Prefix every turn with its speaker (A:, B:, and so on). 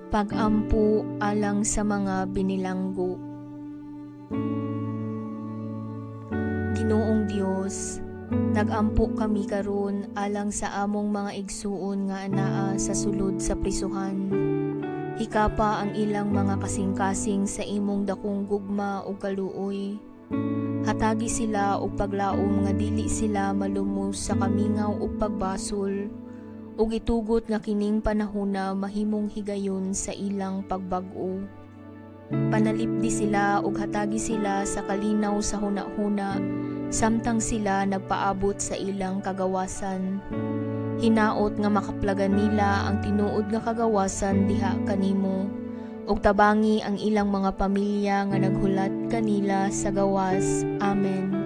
A: Pag-ampo alang sa mga binilanggo. Ginoong Dios, nag-ampo kami karon alang sa among mga igsuon nga anaa sa sulod sa prisuhan. Hikapa ang ilang mga kasing-kasing sa imong dakong gugma ug kaluoy. Hatagi sila og paglaom nga dili sila malumos sa kamingaw ug pagbasol, ug itugot nga kining panahona mahimong higayon sa ilang pagbag-o. Panalipdi sila ug hatagi sila sa kalinaw sa hunahuna samtang sila nagpaabot sa ilang kagawasan. Hinaot nga makaplagan nila ang tinuod nga kagawasan diha kanimo, ug tabangi ang ilang mga pamilya nga naghulat kanila sa gawas. Amen.